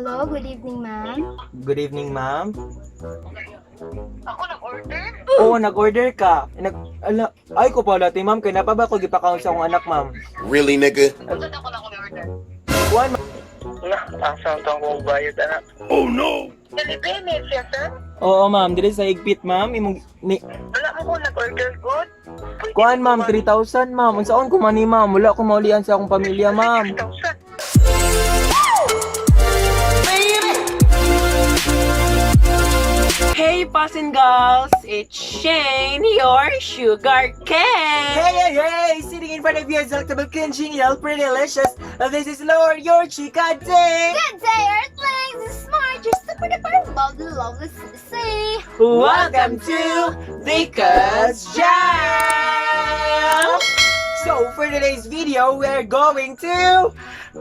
Hello, good evening, ma'am. Good evening, ma'am. Ako nag-order? Oo, nag-order ka. Nag ala, ay ko pala ti ma'am kay napa ba ko gipakaon sa akong anak, ma'am. Really, nigga? Unsa na ako na akong order? Kuan, ma'am. Wala, asa ang kong bayad, anak. Delivery siya, sir? Oo, ma'am, dili sa higpit, ma'am. Imong ni Wala mo ko nag-order, good? Pwede kuan, mo ma'am, 3,000, ma'am. Unsaon ko man ni ma'am? Wala ko maulian sa akong pamilya, ma'am. 3,000. Hey, Pasin Girls! It's Shane, your sugar cane! Hey, hey, hey! Sitting in front of you is delectable, congenial, pretty delicious. This is Lord, your chica day. Good day, Earthlings! This is Smart, your super duper lovely, lovely CC. Welcome to the Cuz Jam! So, for today's video, we're going to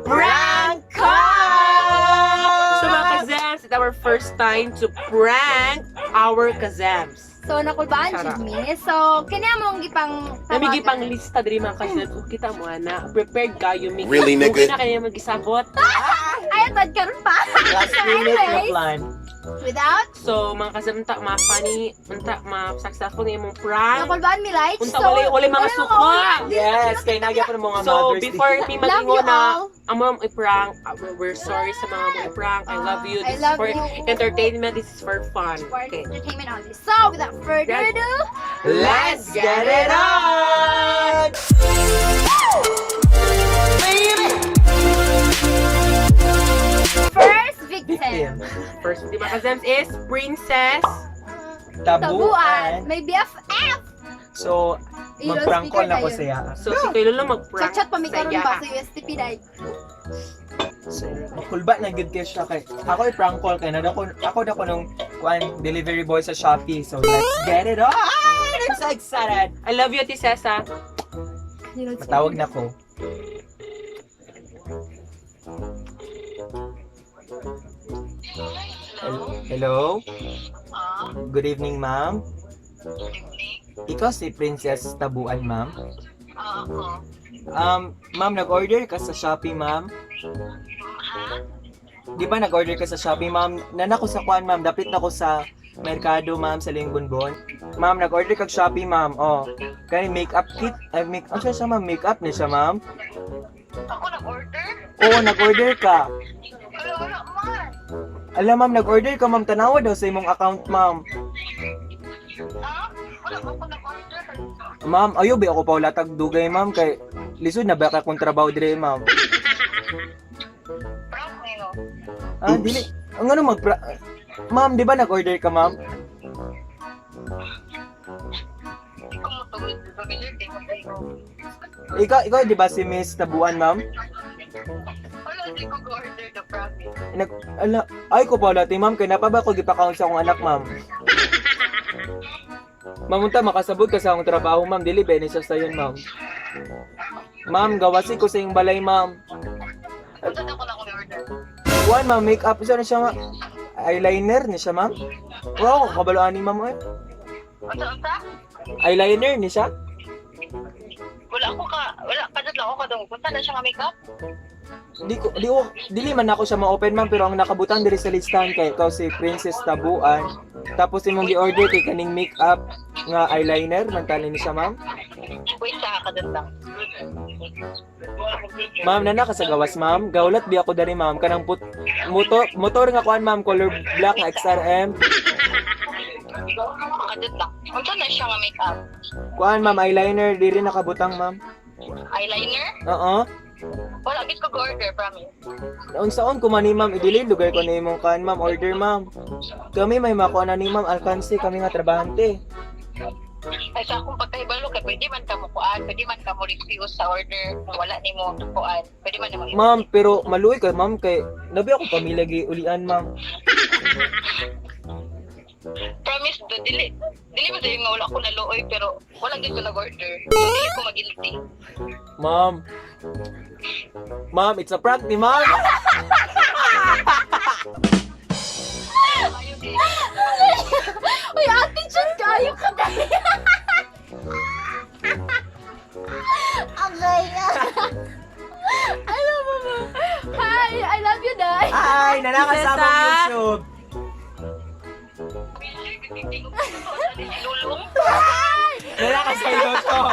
Prank call! So mga Kazams, it's our first time to prank our Kazams. So, nakulbaan Sarap. jud mi. So, kini among gipang Namigi pang lista diri mga Kazams. Kung kita mo na, prepared kayo. Mi. Really, nigga? na kayo magisabot. Ay, tad karon pa. Last minute na Anyways. plan. Without So mga Kazams, unta ma-funny, unta ma-successful na imong prank. nakulbaan mi light. Unta So, walay mga walay suka. Yes, kay nagya pa ng mga So, Mother's Day. before mi Love you magingo na all. ang mga i-prank, we're sorry sa mga mga i-prank. I love you. I This is love for you. entertainment. This is for fun. For Okay. entertainment only. So, without further ado, Let's get it on! First victim. Victim. First, di ba, Kazams, is Princess. Tabuan. Tabuan. May BFF. So, Ilo, mag-prank speaker call na ko tayo. siya. So, si Kuya Lolo mag-prank. Chat-chat pa mi sa karon iya. pa sa USTP dai. So, makulba na gud kay siya kay ako i-prank call kay nada ko ako na ko nung kuan delivery boy sa Shopee. So, let's get it on! I'm so excited. I love you, Ate Cesa. Matawag na ko. Hello? Hello? Ah, Good evening, ma'am. good evening. Ikaw si Princess Tabuan, ma'am. Ah, ako. Ma'am, nag-order ka sa Shopee, ma'am. Ha? Di ba nag-order ka sa Shopee, ma'am? Nana ko sa kuan, ma'am. Dapit na ko sa merkado, ma'am, sa Lingbonbon. Ma'am, nag-order kag Shopee, ma'am. Oh. Kani makeup kit. Ay, make ano siya, ma'am? Makeup ni siya, ma'am. Ako nag-order? Oo, nag-order ka. Wala, wala man. Alam, ma'am, nag-order ka, ma'am. Tanawa daw sa imong account, ma'am. Ha? Wala mo ko nag-order. Ma'am, ayo ba ako pa tag dugay, ma'am? Kay lisod na ba ka kung trabaho dire, ma'am? Prank nino. Ah, dili. Ang ano mag Ma'am, di ba nag-order ka, ma'am? Hindi ko mo tugod. Familiar din mo tayo. Ikaw di ba si Miss Tabuan, ma'am? Wala, hindi ko go-order the promise. Nag ala, ay ko pala ti ma'am kay napa ba ko gipakaon sa akong anak, ma'am? Ma'am, unta makasabot ka sa akong trabaho, ma'am. Dili ba ni siya sayon, ma'am? Ma'am, gawasi ko sa iyong balay, ma'am. Unsa na ako na akong order? Kuan, ma'am, make up isa na siya, ma'am. Eyeliner ni siya, ma'am. Wow, kabalo ani, ma'am, eh. Unsa, unsa? Eyeliner ni siya? Wala ako ka, wala, kadot lang ako kadungog. Unsa na siya nga makeup? Di ko dili man ako siya ma-open, ma'am, pero ang nakabutang diri sa listahan kay ikaw si Princess Tabuan. Tapos imong gi-order kay kaning make-up nga eyeliner, man tali ni siya, ma'am. Wait sa kadot lang. Ma'am, nana ka sa gawas, ma'am. Gaulat bi ako diri, ma'am. Kanang put motor motor nga kuan, ma'am, color black nga XRM. Kadot lang. Unsa na siya nga makeup? Kuan, ma'am, eyeliner diri nakabutang, ma'am. Eyeliner? Oo. Wala gid ko go-order, promise. Unsaon ko man ni ma'am, idili lugar ko na imong kuan, ma'am, order, ma'am. Kami may makuha na ni ma'am alkanse kami nga trabahante. Ay sa akong pagkahibalo kay pwede man ka mo kuan, pwede man ka mo refuse sa order kung wala nimo kuan. Pwede man nimo. Ma'am, pero maluoy ka, ma'am, kay nabi ako pamilya gi ulian, ma'am. Promise do dili dili ba tayo nga wala ko naluoy pero wala gid ko nag-order. So, dili ko magilty. Ma'am. Ma'am, it's a prank ni ma'am. Ayo kay. Uy, ate, chat kayo ka dai. Okay. Alam mo ba? Hi, I love you, Dai. Hi! Bye! Nanakasama Isa sa- YouTube. Lulong. Nanaka sa YouTube.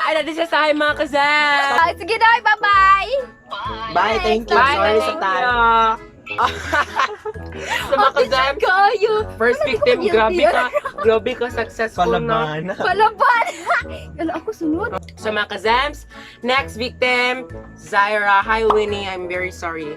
Ay, natin siya sa akin, mga kazam. Ah, sige na, bye-bye! Bye. Bye, thank you. Bye, Sorry sa thank time. you. Sa mga kazam, Kayo! first Wala, di ko victim, guilty. grabe ka successful na. Palaban. Palaban! Ano ako sunod? So mga kazams, next victim, Zaira. Hi Winnie, I'm very sorry.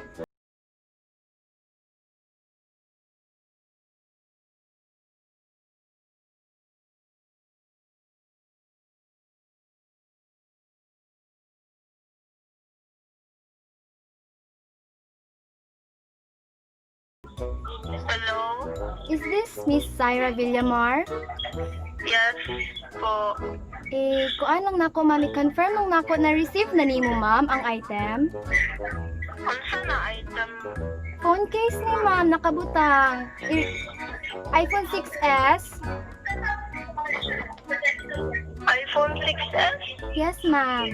Hello? Is this Miss Syra Villamar? Yes po. Eh, kuan lang nako, ma'am. I-confirm lang nako na receive na nimo, ma'am, ang item. Unsa na item? Phone case ni ma'am, nakabutang. iPhone 6s? iPhone 6s? Yes, ma'am.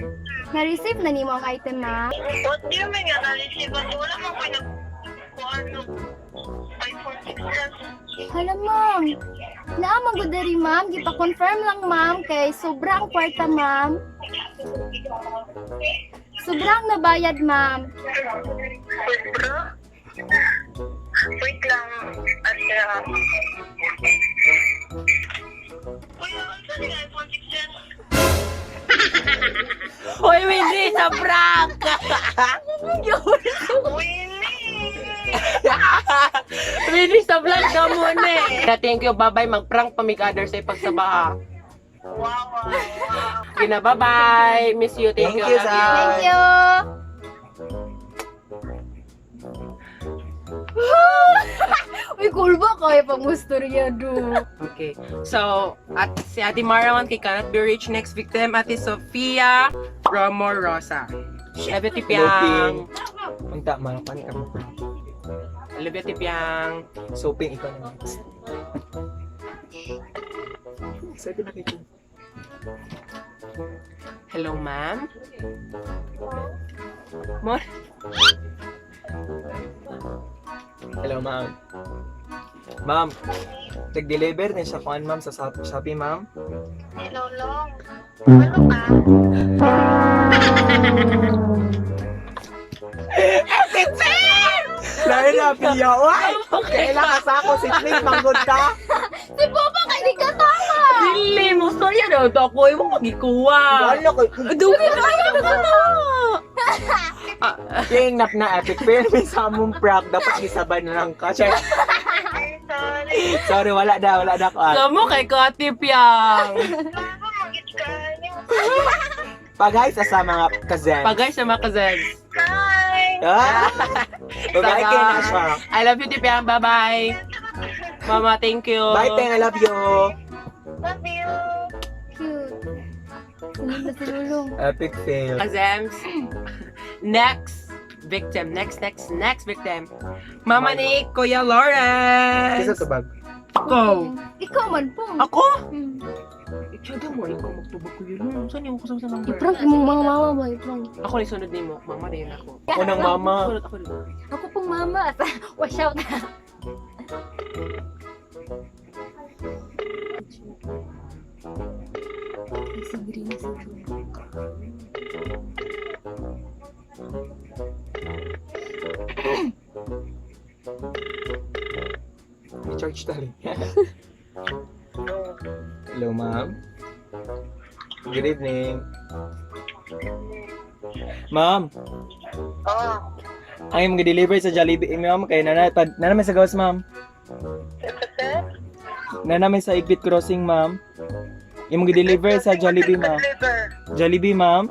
Na-receive na nimo ang item, ma'am. What do you mean nga na-receive ako? Wala man ko nagkuhan ng iPhone 6s. Hala, ma'am. Naamang gud diri, ma'am. Gipa-confirm lang, ma'am, kay sobrang kwarta, ma'am. Sobrang nabayad, ma'am. Sobra? Wait lang, ate ah. Kuya, unsa ni iPhone 6s? Hoy Winnie, sa prank! Winnie! Winnie, sa vlog ka muna eh. Thank you, bye-bye. Mag-prank pa mig other sa ipagsabaha. Wow, wow. Sige na, bye-bye. Miss you. Thank Thank you. you, Love Zai. Thank you. Uy, cool ba kaya pang mustorya do? Okay. So, at si Ate Marawan kay cannot be reached. Next victim, Ate Sofia Romorosa. Love you, Tipiang. Unta, marapan ka mo. Love you, Tipiang. Soaping, ikaw na next. Excited na kayo. Hello, ma'am. Mo Hello, ma'am. Ma'am, nag-deliver na siya kuan, ma'am, sa Shopee, ma'am. Hello, Long. Ano ka? Lahi na, Pia. Uy! Kailan ka sa ako, si Flink, manggod ka. Si Papa kay di ka tama. Dili mo, sorry na ito ako. Iwang magikuha. Wala ko. Dumi kayo na to. King nap na epic fail may sa among prank dapat gisabay na lang ka. Check. Ay, sorry. Sorry, wala na kuan. Kamu kay ko, Ate Piang. Mama, magit ka. Pag-hi sa mga kazen. Pagay sa mga kazens. Hi! Ah! Pag-hi kayo na siya. I love you, Tipiang. Bye-bye. Mama, thank you. Bye, Teng. I love you. Love you! Cute. Sunod na si Lulong. Epic fail. Kazems. Next victim. Next, next, next victim. Mama ni Kuya Lawrence. Kisa tubag. Go. Ikaw man po. Ako? Hmm. Itsada mo, ikaw magtubag Kuya Lawrence. Saan yung kasama sa number? I-prank imong mga mama ba? I-prank. Ako na sunod nimo. Mama na yun ako. Ako ng mama. Sunod ako dito. Ako pong mama. Wash out. Ay, si Green, si Green. Recharge tali. Hello, ma'am. Good evening. Ma'am, Oh, ay mag-deliver sa Jollibee, eh, ma'am. Kay nana, nana may sa gawas, ma'am. ito sir? Nana may sa Igpit Crossing, ma'am. Yung mag-deliver sa Jollibee, ma'am. Deliver. Jollibee, ma'am.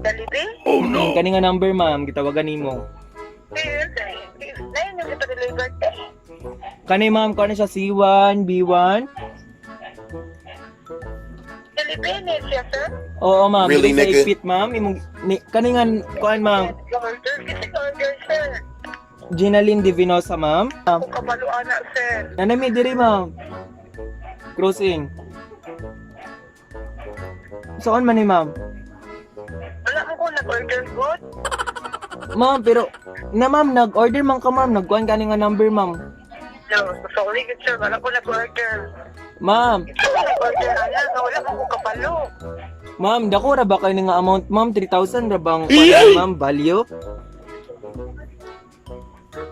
Jollibee? Oh, no! Kani nga number, ma'am. Gitawagan nimo. Eh, Ngayon yung ipa-deliver eh. Kani, ma'am. Kani siya C1, B1. Jollibee ni siya, sir? Oo, ma'am. Really, Dili sa nigga? Igpit, ma'am. Imong, ni, kani nga, kuan, ma'am. Order, kasi order, sir. Ginaline Divinosa, ma'am. Ma'am. Kung kabaluan na, sir. Nanami diri, ma'am. Crossing. Saan man ni, ma'am? Wala mo ko nag-order good. Ma'am, pero na ma'am, nag-order man ka ma'am, nagkuan ka ni nga number ma'am. No, sorry good sir, wala ko nag-order. Ma'am, Wala nag-order, ala, wala ko kapalo. ma'am, dako ra ba kayo ni nga amount ma'am? 3,000 ra bang kuan ma'am value?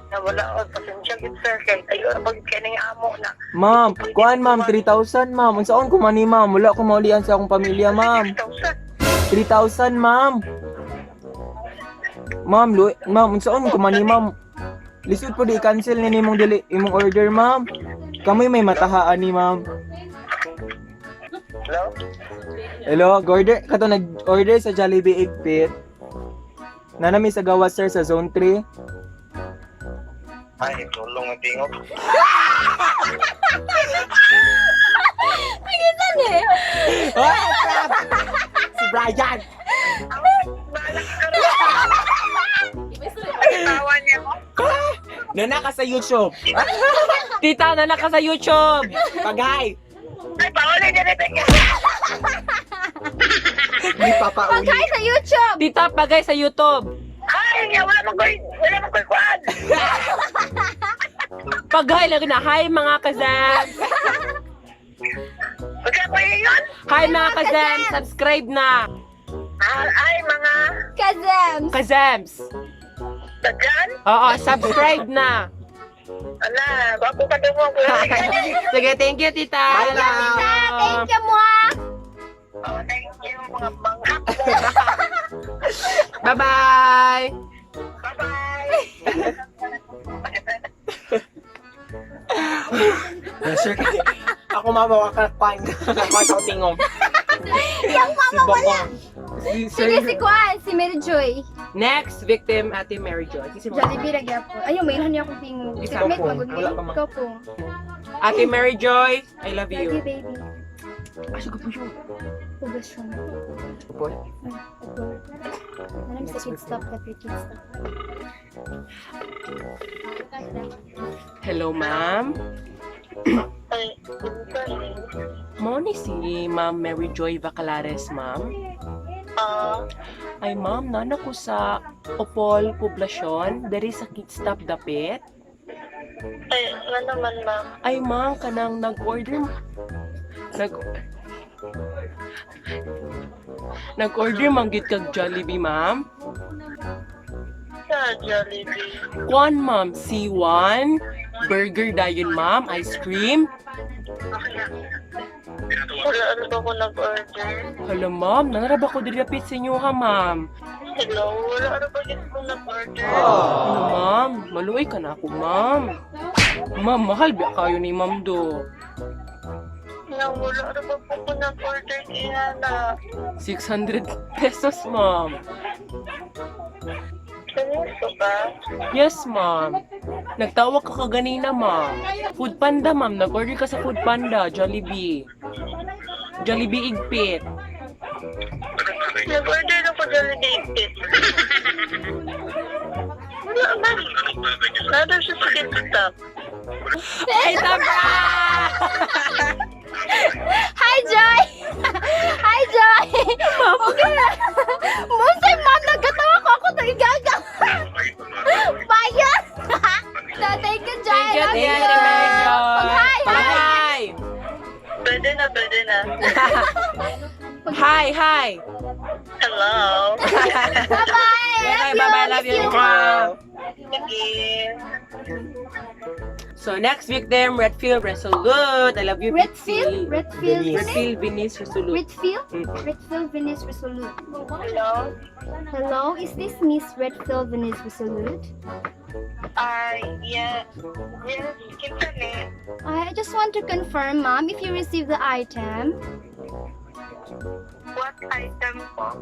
Na wala, oh, pasensya good sir, kay ayo pag kini amo na. Ma'am, kuan ma'am, 3,000 ma'am. Unsaon ko man ni ma'am? Wala ko maulian sa akong pamilya ma'am. 6,000. 3,000 ma'am. Ma'am, ma'am, unsaon ko man ni ma'am? Lisod po di i-cancel ni nimong dili imong order ma'am. Kamoy may matahaan ni ma'am. Hello? Hello, order kato nag-order sa Jollibee Igpit. Nanami sa gawas sir sa zone 3. Ay, tulong ang tingog. Si Brian. Tawa niya mo. Nana ka sa YouTube. Tita, nanak ka sa YouTube! Pagay. Ay, pauli niya Rebecca. Di papauli. Pag-hi sa YouTube! Tita, pagay sa YouTube! Ay, niya, wala man ko'y, wala man ko'y kuan. Pagay lang na, hi mga kazams! Pagka ko yun. Hi mga kazams! Subscribe na! Ah, ay, mga Kazems! Kazams! tagyan. Oo, subscribe na! Ala, bako ka dumog. Sige, thank you, tita! Bye lang. Tita, thank you mo ha! Oh, thank you, mga manghap. Bye-bye! Bye-bye. Pressure ka. Ako mama wakakuan. Kakuan sa tingog. Yung mama wala! Si, Sige, si Kwan, si Mary Joy. Next victim, Ate Mary Joy. Kasi mo- Jollibee ra gyapon. Ayaw, may niya akong tingog. Ikaw Mate, po. magud Wala ka, ma. Ikaw po. Ate Mary Joy, I love Love you, you. baby. Ah, sige po yun. Poblasyon. Opo. Nanam sa kids stop, dapat kids stop. Hello, ma'am. Ay, sorry. Mao ni si Ma'am Mary Joy Bacalares, ma'am. Ah, Ay, ma'am, nana ko sa Opol Poblacion, diri sa Kids Stop dapit. ay, nga naman, ma'am. Ay, ma'am, kanang nag-order nag Nag-order man gyud kag Jollibee, ma'am. Sa Jollibee. Kuan, ma'am, C1, burger dayon, ma'am, ice cream. Wala, ano ba ako nag-order? Hala, ma'am, nanaraba ko diri dapit sa inyo ha, ma'am. Hello, wala ano ba din ako nag-order? Ano, ma'am? Maluoy ka na ako, ma'am. Ma'am, mahal ba kayo ni ma'am do? Na, wala ano ba po ako nag-order niya na? 600 pesos, ma'am. Seryoso ba? Yes, ma'am. Nagtawag ka kaganina, ma'am. Food Panda, ma'am. Nag-order ka sa Food Panda, Jollibee. Jollibee Igpit. Nag-order ako Jollibee Pit. Wala ba? Nado siya sa gift shop. Ay, tama! Hi, Joy! Hi, Joy! Okay na. Munsay, ma'am, nagkatawa ko ako nag-gaga. Bayan! Thank you, Joy. Thank you, Love thank you, you. Mary Joy. Pag-hi, hi! Hi! Pwede na, pwede na. Hi, hi! Hello. Bye-bye! Bye, bye-bye. Love you. Mwah. Sige. So, next victim, Redfield Resolute. I love you, Redfield? Bitsy. Redfield? Venice. Redfield Venice Resolute. Redfield? Mm. Redfield Venice Resolute. Hello? Hello, is this Miss Redfield Venice Resolute? Yeah. Yes, kinsa ni? I just want to confirm, ma'am, if you received the item. What item po?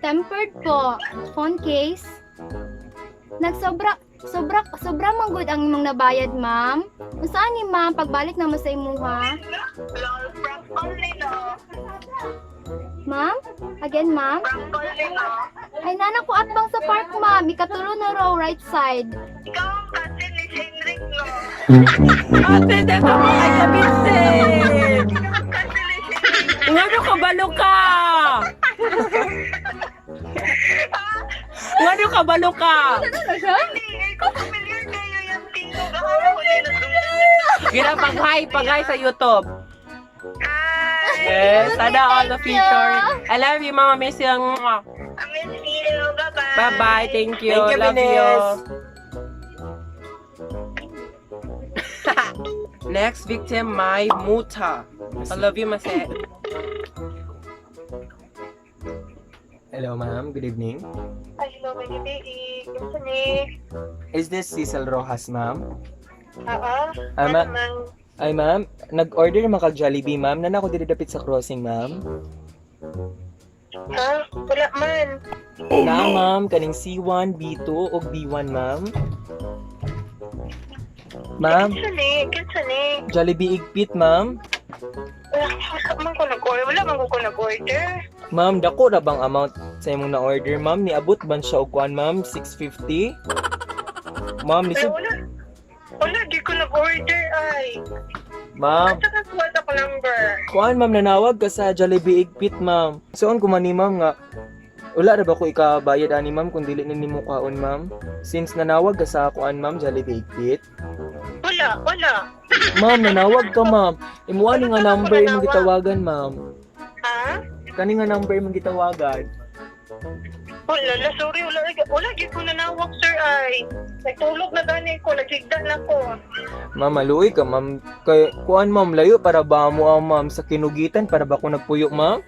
Tempered po. Phone case. Nagsobra, sobra, sobra manggod ang imong nabayad, ma'am. Unsa ni ma'am pagbalik na mo sa imuha? Lol, prank only no. Ma'am? Again, ma'am? Prank only no. Ay, nana ko atbang sa park, ma'am. Ikatulo na row, right side. Ikaw ang cousin ni Shane Rick, no? Ate, dito mo kay Kabitsi! Ikaw ang cousin ni Shane Rick. Ngano ka balo ka? Ngano ka balo ka? Ano siya? Hindi, ko familiar kayo yung tingog. Akala ko din nagdunggan. Gira pag-hi, pag-hi sa YouTube. Hi! Yes, sana all the Thank you. feature. I love you, Mama Miss you. I miss you. Bye-bye. Bye-bye. Thank you. Thank you, Love you. Venice. Next victim, my muta. I love you, Mase. Hello, ma'am. Good evening. Ay, hello, my baby. Kinsa ni? Is this Cecil Rojas, ma'am? Oo. Ama. Ano man? Ay, ma'am. Nag-order man kag Jollibee, ma'am. Nana ko diri dapit sa crossing, ma'am. Ha? Wala man. Na, ma'am. Kaning C1, B2, ug B1, ma'am. Ma'am, Kinsa ni? Kinsa ni? Jollibee igpit, ma'am. Wala wala man ko nag-order. Wala man ko nag-order. Ma'am, dako ra bang amount sa imong na-order, ma'am? Niabot ban siya og kuan, ma'am? 650? Ma'am, Ay, lisod. wala. Wala, di ko nag-order ay. Ma'am, At saka kuha ko number. kuan ma'am, nanawag ka sa Jollibee Igpit, ma'am. Soon ko man ni ma'am nga wala ra ba ko ikabayad ani ma'am kung dili ni nimo kaon, ma'am? Since nanawag ka sa kuan, ma'am, Jollibee Igpit. Wala, wala. Ma'am, nanawag ka, ma'am. Imuha ni nga number imong gitawagan, ma'am. Ha? Kani nga number imong gitawagan. Wala, la, sorry, wala, wala, di ko nanawag, sir, ay. Nagtulog na gani ko, nagsigda na ko. Ma'am, maluoy ka, ma'am. Kay kuan, ma'am, layo para ba mo ang ma'am sa kinugitan para ba ko nagpuyo, ma'am?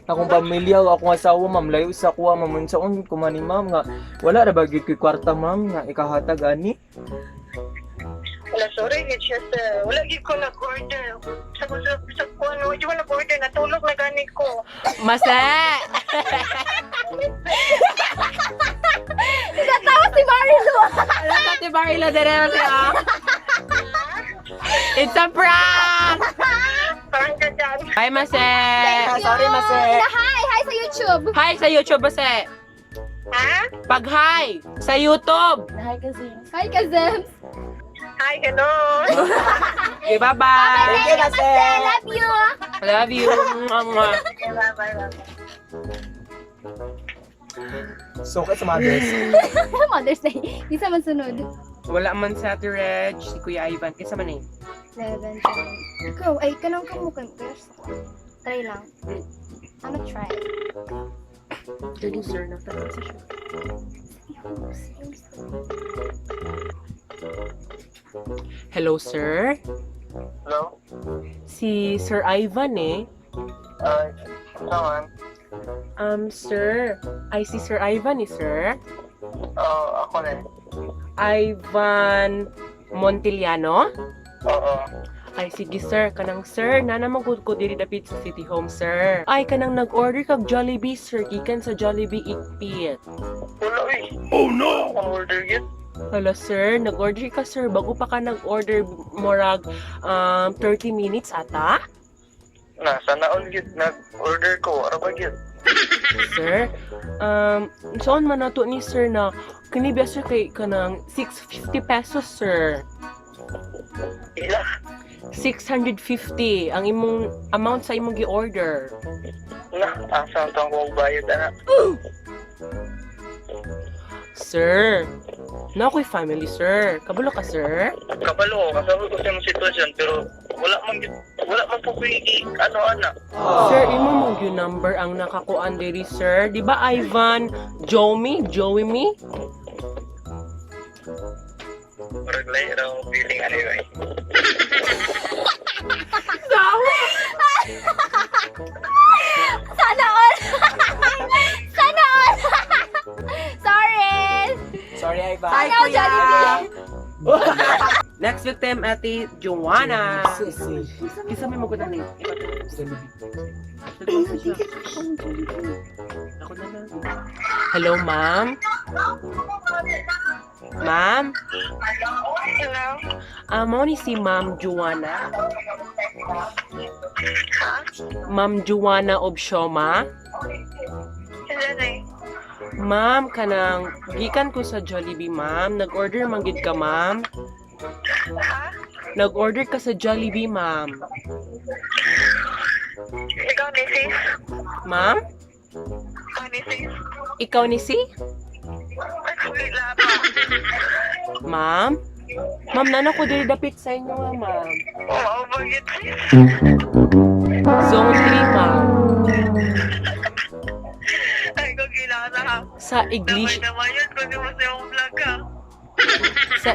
Akong pamilya o akong asawa, ma'am, layo sa kuha, ma'am. Unsaon ko man ni ma'am nga wala ra ba gyud ko'y kwarta, ma'am, nga ikahatag ani? Wala, sorry, it's just, wala, di ko nag-order. Sa kuno, di ko nag-order, natulog na gani ko. Mase! Natawa si Marilu. Alam ka, Ate Marilo, dire Mase, ah. It's a prank! Parang ka dyan. Hi, Mase! Thank you. Sorry, Mase. Hi, hi sa YouTube. Hi sa YouTube, Mase! Ha? Pag-hi sa YouTube! Hi, Kazems. Hi, hello. Okay, bye-bye! Thank you, Mase. Love you. Love you! Mwah, mwah. Okay, bye-bye, bye-bye. So, sa mothers. Mother's Day. Di sa man sunod. Wala man sa Ate Reg, si Kuya Ivan. Kisa man eh. 11, 10. Ikaw, ay, kanang kamukha mo. Pero sa kuha. Try lang. I'ma try. Loser na sa siya. Hello, sir. Hello? Si Sir Ivan eh. Ay, naman. Sir. Ay, si Sir Ivan eh, sir. Oo, ako na. Ivan Montiliano? Oo. Ay, sige sir, kanang sir, na naman ko diri dapit sa City Home, sir. Ay, kanang nag-order kag Jollibee, sir, gikan sa Jollibee Ikpit. Wala eh. Oh no! Order yun. Hala, sir, nag-order ka, sir. Bago pa ka nag-order, morag 30 minutes ata? Nasa naon yun. Nag-order ko. Ano ba yun? Sir, saan man nato ni sir na kini ba sir kay kanang 650 pesos, sir. Ila. 650 ang imong amount sa imong gi-order. Na, asa ang tong kong bayad ana. Sir, na ako'y family, sir. Kabalo ka, sir? Kabalo ko, kasabot ko sa imong sitwasyon pero wala man po ko ano ana. Sir, imo mong yung number ang nakakuan diri, sir. Di ba, Ivan? Joey? Joey me? Murag lahi raw ang feeling anyway. Sana all! Sana all! Sorry! Sorry, Ivan. Hi, Sana all, Kuya. Jollibee! Next victim, Ate Joanna. Sisi. Kisa may magod na Ako na lang. Hello, ma'am. Ma'am? Hello? Ah, mao ni si Ma'am Joanna. Ha? Ma'am Joanna Obsioma. Sila na eh. Ma'am, kanang gikan ko sa Jollibee, ma'am. Nag-order man gid ka, ma'am. Ha? Nag-order ka sa Jollibee, ma'am. Ikaw ni sis? Ma'am? Ani sis. Ikaw ni si? Ay, kilala. Ma'am? Ma'am, nana ko diri dapit sa inyo nga, ma'am. Wow, bagit sis. Zone 3, ma'am. Ay, ko kilala ha. Sa English, Damay naman yun kung di mo sa iyong vlog ka. Sa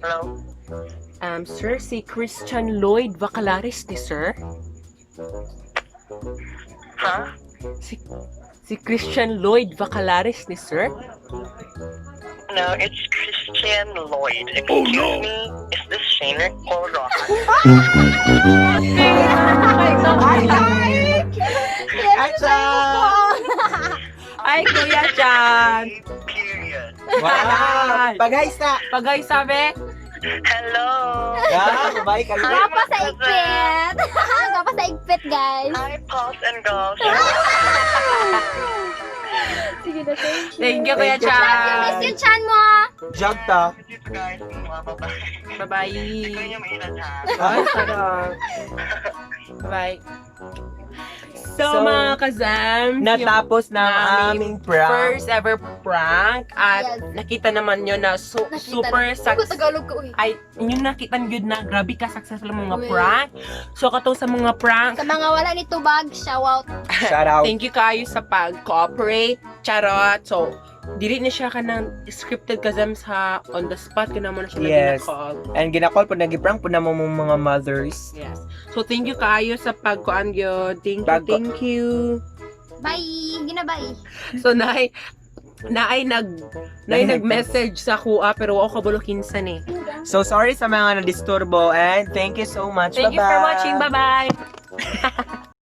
Hello? Sir, si Christian Lloyd Vacalares ni sir? Ha? Si Christian Lloyd Vacalares ni sir? No, it's Christian Lloyd. Excuse me, is this Shane or Rohan? Acha! Ay, Kuya Chan! Period. Wow! Pag-hi sa! Pagay sabi? Hello! Yeah, bye kayo. Gapa sa igpit. Gapa sa igpit, guys. Hi, Pulse and Girls. Sige na, thank you. Thank you, Kuya Thank you, Chan! Love you, miss you, Chan mo. Ah. Jog ta. You guys. Bye-bye. Bye-bye! Ikaw yung mainan ha. Ay, sarap. Bye. So, So, mga kazam, Natapos na ang aming prank. First ever prank at Yes. nakita naman nyo na Nakita super na. successful. Tagalog ko, uy. Ay, yun nakita yun na grabe ka successful ang mga Uy. prank. So katong sa mga prank, Sa mga wala ni tubag, shout out. Shout out. thank you kayo sa pag-cooperate. Charot. So, dili na siya kanang scripted kazam sa on the spot kana mo na siya Yes. nag-call. And ginakall po, nag-prank po na mo mong mga mothers. Yes. So, thank you kayo sa pagkuan yun. Thank you, thank you. Bye. Ginabay. So, naay nag-message sa kuha pero wa ko kabalo kinsan eh. So sorry sa mga nadisturbo and thank you so much. Thank you for Bye-bye. watching. Bye-bye.